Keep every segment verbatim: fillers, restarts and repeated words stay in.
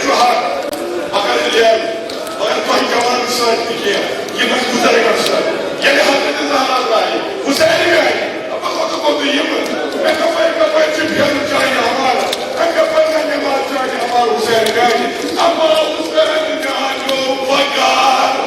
مگر ییٚلہِ، مگر تۄہہِ جوانن سۭتۍ تہِ کینٛہہ، یِمن بُزرگن سۭتۍ، ییٚلہِ حضرت زہرا درٛایہِ، حسین گٔے، اَمہِ پتہٕ کوٚت یِم؟ مےٚ کَپٲرۍ کَپٲرۍ چھِ پھیرُن چانہِ حوالہٕ؟ مےٚ کَپٲرۍ نہ نٮ۪ماز چانہِ حوالہٕ حسین گٔے؟ اَما حسین جان جو پگار۔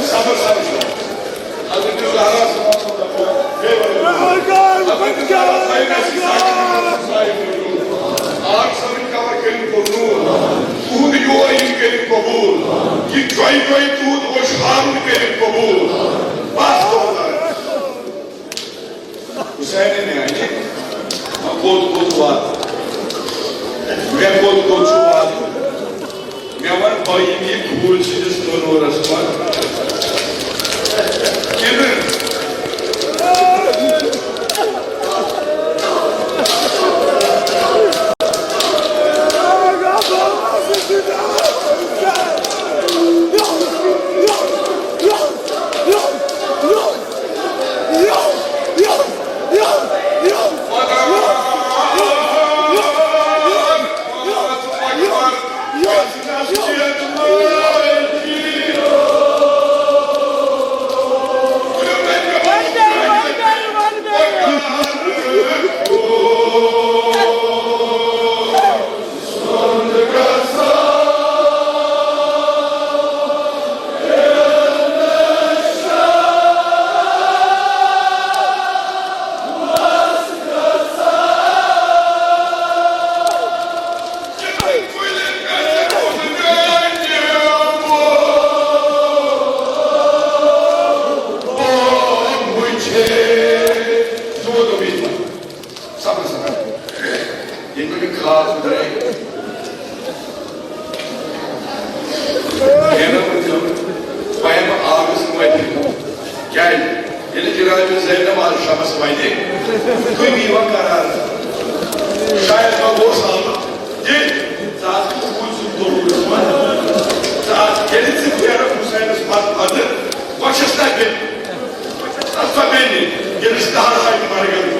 صبر سان وٕچھو۔ حضرت زہرا صلی اللہ علیہ وسلم، حضرت زہرا صاحب گژھِ ساکِت صاحب وٕچھو۔ آگ سمجھ کور کٔرِو قبول۔ تُہُنٛد یور یُن کٔرِو قبول۔ یہِ جۄیہِ جۄیہِ تُہُنٛد اوش ہارُن کٔرِو قبول۔ بس۔ حسینہِ میانہِ، مےٚ کوٚت کوٚت واتہٕ؟ مےٚ کوٚت کوٚت چھُ واتُن؟ مےٚ وَن، بہٕ یِمہٕ یہِ ٹھوٗل سٕنٛدِس تنوٗرس منٛز۔ کِنہٕ صبر، صبر۔ ییٚلہِ مےٚ یہِ خاص درٛاے، مےٚ نہٕ وٕنہِ پیم آبس مٔتھِتھ۔ کیٛازِ؟ ییٚلہِ جناب زینب آز شمس وَنہِ، تُہۍ مہٕ یِوان قرار۔ شاید ما اوس آمُت یہِ، ژٕ آس کُس کُن سُنٛد توٚمُل یُس وَنہِ۔ ژٕ آس، ییٚلہِ ژٕ پھیرَکھ حُسینَس پتہٕ پتہٕ، بۄچھَس تَتہِ، بۄچھَس تَتھ سۄ بیٚنہِ، ییٚمِس تہر آیہِ مرگن۔